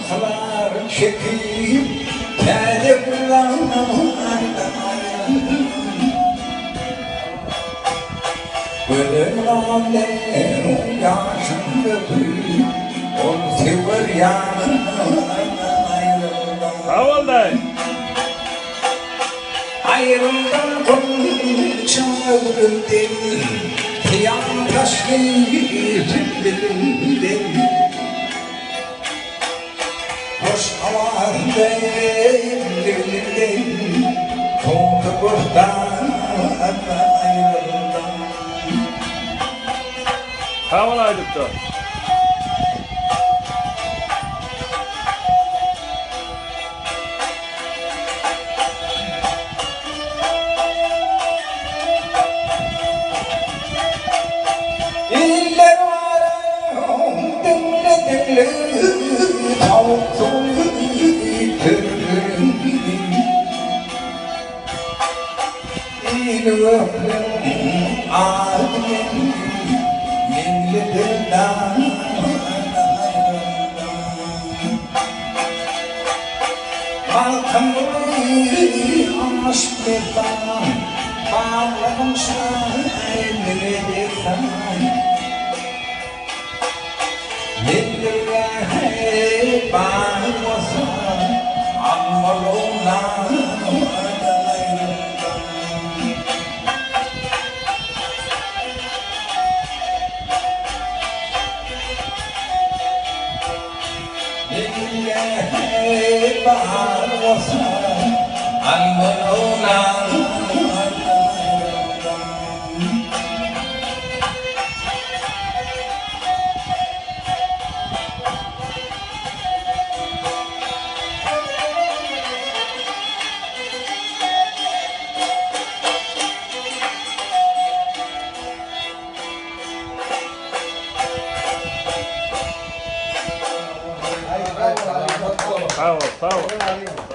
Taňsylar çekip täze gülzardan aýryldym. Gözel gazlaryň ýaşyn döküp, ol söwer ýardan aýryldym. Sag bol daýy. Aýryldym gunça gülden, Syýa taşly sünbülden. Hoş owazly bilbilden, Togta bossandan aýryldym. Sag bol aýdypda. Iller baryn diňle diňle towuk suwy türküni. Il gökleň ady meňli, Meňli dildardan aýryldy. Magtymguly aşyk messan, Baglaryň şaýyny dessan. Menzilgähi bar bolsa, Almaly nardan aýryldy. Menzilgähi bar bolsa, Almaly nardan aýryldy. Sag bol, sag bol.